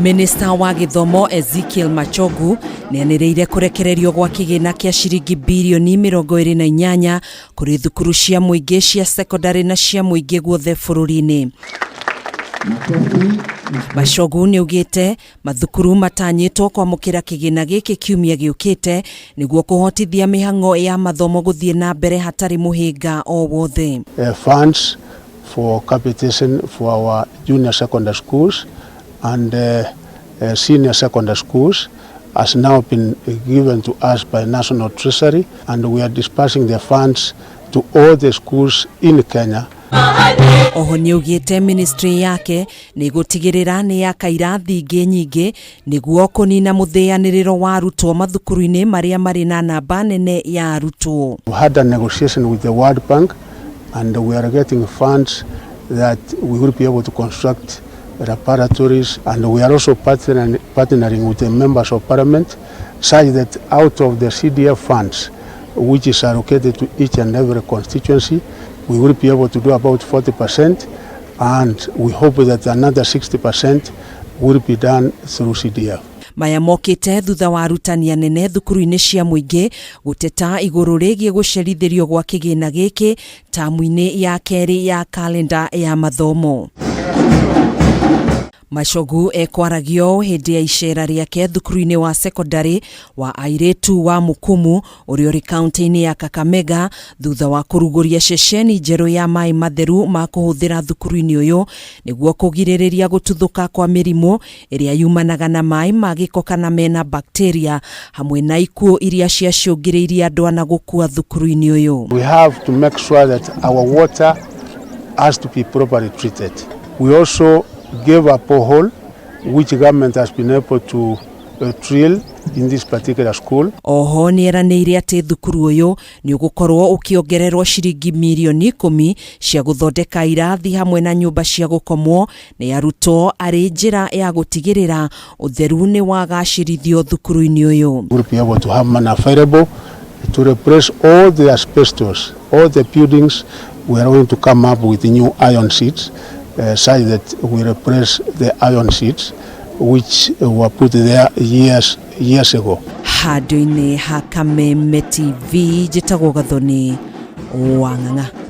Minista wa gĩthomo Ezekiel Machogu nĩanĩrĩire kũrekererio gwa kĩgĩna kĩa ciringi birioni 28 kũrĩ thukuru cia mũingĩ cia sekondarĩ na cia mũingĩ guothe bũrũri-inĩ. Machogu nĩaugĩte mathukuru matanyĩtwo kwamũkĩra kĩgĩna gĩkĩ kiumia gĩũkĩte nĩguo kũhotithia mĩhang'o ya mathomo gũthiĩ na mbere hatarĩ mũhĩnga o wothe. Funds for capitation for our junior secondary schools and senior secondary schools has now been given to us by National Treasury, and we are dispersing the funds to all the schools in Kenya. Oho nĩaugĩte ministry yake nĩ gũtigĩrĩra nĩ yaka irathi ingĩ nyingĩ nĩguo kũnina mũthĩanĩrĩro wa arutwo mathukuru-inĩ marĩa marĩ na namba nene ya arutwo. We had a negotiation with the World Bank, and we are getting funds that we will be able to construct laboratories, and we are also partnering with the members of parliament such that out of the CDF funds which is allocated to each and every constituency, we will be able to do about 40%, and we hope that another 60% will be done through CDF. Maya mokĩte thutha wa arutani anene thukuru-inĩ cia mũingĩ gũteta igũrũ rĩgiĩ gũcerithĩrio gwa kĩgĩna gĩkĩ tamu-inĩ ya kerĩ ya kalenda ya mathomo. Machogu ekwaragio hĩndĩ ya icera rĩake thukuru-inĩ wa sekondarĩ wa airĩtu wa Mukumu ũrĩa ũrĩ kaunti-inĩ ya Kakamega thutha wa kũrugũria ceceni njerũ ya maĩ matheru ma kũhũthĩra thukuru-inĩ ũyũ nĩguo kũgirĩrĩria gũtuthũka kwa mĩrimũ ĩrĩa yumanaga na maĩ ma gĩko kana mena bacteria hamwe na ikuũ iria ciacũngĩrĩirie andũ ana gũkua thukuru-inĩ ũyũ. We have to make sure that our water has to be properly treated. We also gave a borehole which government has been able to drill in this particular school. Oho nĩeranĩire atĩ thukuru ũyũ nĩ ũgũkorwo ũkĩongererwo ciringi mirioni 10 cia gũthondeka irathi hamwe na nyũmba cia gũkomwo nĩ arutwo arĩ njĩra ya gũtigĩrĩra ũtheru nĩ wagacĩrithio thukuru-inĩ ũyũ. We'll be able to have money available to replace all the asbestos, all the buildings. We are going to come up with new iron sheets such that we replace the iron sheets which were put there years ago. Handũ-inĩ ha Kameme TV, njĩtagwo Gathoni wa Ng'ang'a.